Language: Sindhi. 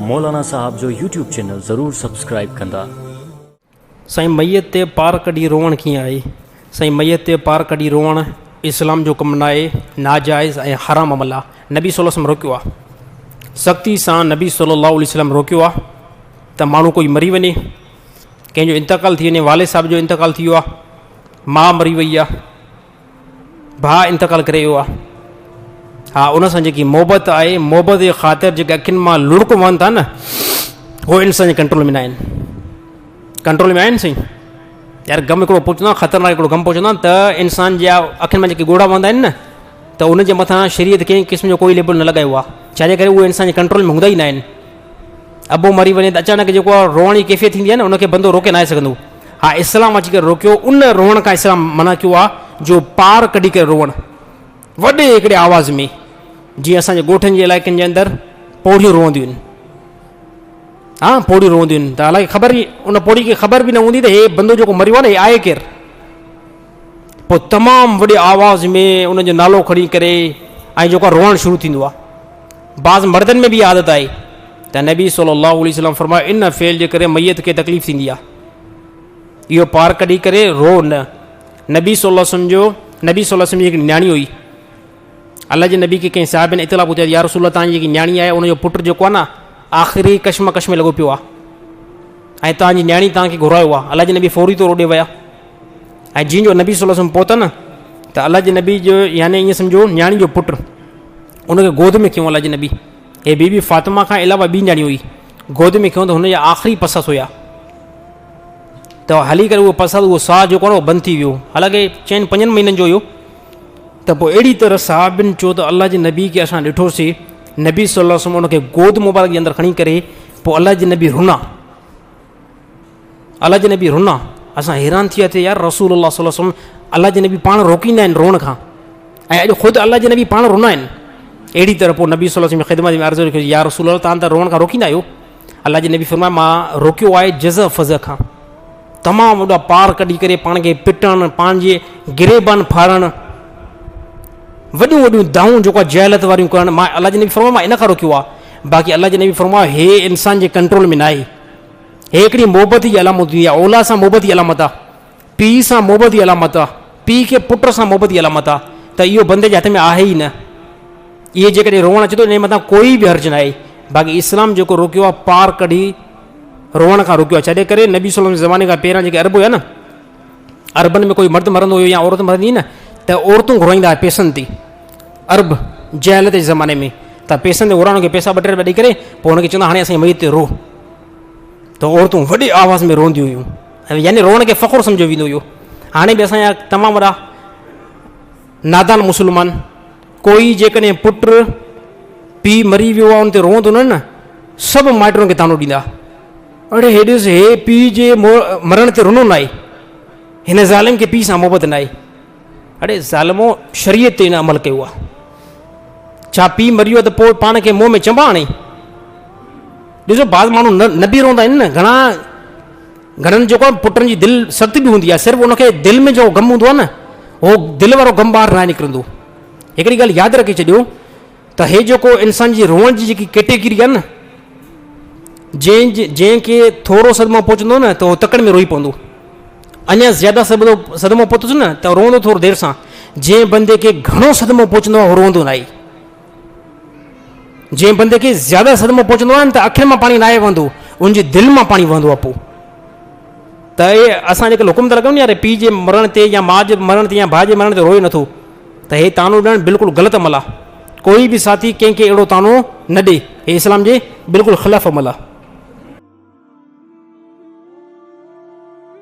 مولانا صاحب جو يوٽيوب چينل ضرور سبسڪرائيب ڪندا. سائين ميت تي پار ڪڍي روئڻ ڪيئن آهي؟ سائين ميت تي پار ڪڍي روئڻ اسلام جو ڪم ناهي، ناجائز ۽ حرام عمل آ، نبي صلي الله عليه وسلم روڪيو آ، سختي سان نبي صلي الله عليه وسلم روڪيو آ ته ماڻهو ڪوئي مري وڃي، ڪنهن جو انتقال ٿي وڃي، والد صاحب جو انتقال ٿي ويو آ، ماء مري وئي آ، ڀاء انتقال ڪري ويو آ، ها ان سان جيڪي محبت آهي، محبت جي خاطر جيڪي اکين مان لڙڪ وهن ٿا نه، هو انسان جي ڪنٽرول ۾ نه آهن. ڪنٽرول ۾ آهن سائين؟ يار غم هڪڙو پهچندو آهي، خطرناڪ هڪڙو غم پهچندو آهي ته انسان جا اکين مان جيڪي ڳوڙها وهندا آهن نه، ته ان جي مٿان شريعت ڪنهن قسم جو ڪوئي ليبل نه لڳايو آهي، ڇاجي ڪري اهي انسان جي ڪنٽرول ۾ هوندا ئي نه آهن. ابو مري وڃي ته اچانڪ جيڪو آهي روئڻ جي ڪيفيت ٿيندي آهي نه، ان کي بندو روڪي ناهي سگهندو. ها اسلام اچي ڪري روڪيو، ان روئڻ کان اسلام منع ڪيو آهي جو پار ڪڍي ڪري روئڻ وڏي هڪڙي آواز ۾، جيئن اسان جي ڳوٺن جي علائقن جي اندر پوڙهيون روئنديون آهن. ها پوڙهيون روئنديون آهن ته حالانڪه خبر ئي ان پوڙهي کي خبر به نه هوندي ته هي بندو جيڪو مريو آهي نه هي آهي ڪير. پوء تمام وڏي آواز ۾ ان جو نالو کڻي ڪري ۽ جيڪو روئڻ شروع ٿيندو آهي. بعض مردن ۾ به عادت آهي ته نبي صلي الله عليه وسلم فرمايو ان فعل جي ڪري ميت کي تڪليف ٿيندي آهي، اهو پار ڪڍي ڪري رو نه. نبي صلي الله عليه وسلم جو نبي صلي الله عليه وسلم جي هڪڙي نياڻي هئي، الله جي نبي کي ڪنهن صاحب نے اطلاع پهچايو يا رسول الله تان جي جيڪي نياڻي آهي ان جو پٽ جيڪو آهي نه آخري ڪشمڪش ۾ لڳو پيو آهي ۽ تان جي نياڻي تان کي گهرايو آهي. الله جي نبي فوري طور اوڏي ويا ۽ جيئن جو نبي صلي الله عليه وسلم پهتا نه ته الله جي نبي جو يعني ائين سمجهو نياڻي جو پٽ ان کي گود ۾ کنيو الله جي نبي، هي بي بي فاطمه کان علاوه ٻي نياڻي هئي، گود ۾ کنيو ته هن جا آخري پساس هيا ته هلي ڪري اهو پساس اهو ساهه جيڪو آهي بند ٿي ويو، حالانڪه چئن پنجن مهينن جو هيو. ته پوء اهڙي طرح صحابين چيو ته الله جي نبي کي اسان ڏٺوسي، نبي صلي الله عليه وسلم ان کي گود مبارڪ جي اندر کڻي ڪري پوء الله جي نبي رنا، الله جي نبي رنا، اسان حيران ٿي وياسي يار رسول الله صلي الله عليه وسلم الله جي نبي پاڻ روڪيندا آهن روئڻ کان ۽ اڄ خود الله جي نبي پاڻ رنا آهن. اهڙي طرح پوء نبي صلي الله عليه وسلم خدمت ۾ عرض رکيو يا رسول الله تان ته روئڻ کان روڪيندا آهيو. الله جي نبي فرمايو مان روڪيو آهي جزع فزع کان، تمام وڏا پار ڪڍي ڪري پاڻ کي پٽڻ، پنهنجي گريبان ڦاڙڻ، وڏيون وڏيون دانهون جيڪو آهي جهالت واريون ڪرڻ، مان الله جي نبي فرمايو مان ان کان روڪيو آهي. باقي الله جي نبي فرمايو هي انسان جي ڪنٽرول ۾ ناهي، هي هڪڙي محبت جي علامت هوندي آهي، اولاد سان محبت جي علامت آهي، پيء سان محبت جي علامت آهي، پيء کي پٽ سان محبت جي علامت آهي، ته اهو بندي جي هٿ ۾ آهي ئي نه. اهي جيڪڏهن روئڻ اچي ٿو ان جي مٿان ڪوئي به حرج ناهي. باقي اسلام جيڪو روڪيو آهي پار ڪڍي روئڻ کان روڪيو آهي، ڇاجي ڪري نبي صلي الله عليه وسلم جي زماني کان پهريان جيڪي عرب هيا نه، عربن ۾ ڪوئي مرد مرندو هيو يا عورت مرندي هئي نه ته عورتون گهرائيندا هيا پيسن تي، عرب جهالت جي زماني ۾ ته پيسن تي گهرائڻ کي پيسا ٻه ٽي روپيا ڏئي ڪري پوء هن کي چوندا هاڻي اسان جي ميت تي رو، ته عورتون وڏي آواز ۾ روئنديون هيون، يعني روئڻ کي فخر سمجهيو ويندو هيو. هاڻي به اسان جا تمام وڏا نادان مسلمان ڪوئي جيڪڏهن پٽ پيء مري ويو آهي ان تي روئندو نه نه، سڀ مائٽن کي طعنو ڏيندا، اڙي هي ڏس هي پيء جي مرڻ تي رنو ناهي، هن ظالم کي پيء سان محبت ناهي. اڙي ظالمو شريعت تي هن عمل ڪيو آهي، ڇا پيء مري ويو ته پوء پاڻ کي منهن ۾ چنبا هڻي؟ ڏسو بعض ماڻهو نه به روئندا آهن نه، گهڻا گهڻن جيڪو آهي پٽن جي دل سخت به هوندي آهي، صرف ان کي دل ۾ جيڪو غم هوندو آهي نه اهو دل وارو غم ٻاهر ناهي نڪرندو. هڪڙي ڳالهه ياد رکي ڇڏيو ته هي جيڪو انسان جي روئڻ جي جيڪي ڪيٽيگري آهي نه، جنهن کي ٿورو صدمو پهچندو نه ته هو تڪڙ ۾ روئي پوندو، اڃا زياده صدمو پهتس نه ته روئندو ٿورو دير سان. جنهن بندي کي گهڻو صدمو پهچندو آهي هو روئندو ناهي. جنهن بندي کي زياده صدمو پهچندو آهي نه ته اکين مان پاڻي ناهي وهندو، ان جي دل مان پاڻي وهندو آهي. پوء ته اهي اسان جيڪي حڪم ٿا لڳائون يار پيء جي مرڻ تي يا ماء جي مرڻ تي يا ڀاء جي مرڻ تي روئي نٿو، ته هي طعنو ڏيڻ بلڪل غلط عمل آهي. ڪوئي به ساٿي ڪنهن کي اهڙو طعنو نه ڏي، هي اسلام جي بلڪل خلاف عمل آهي.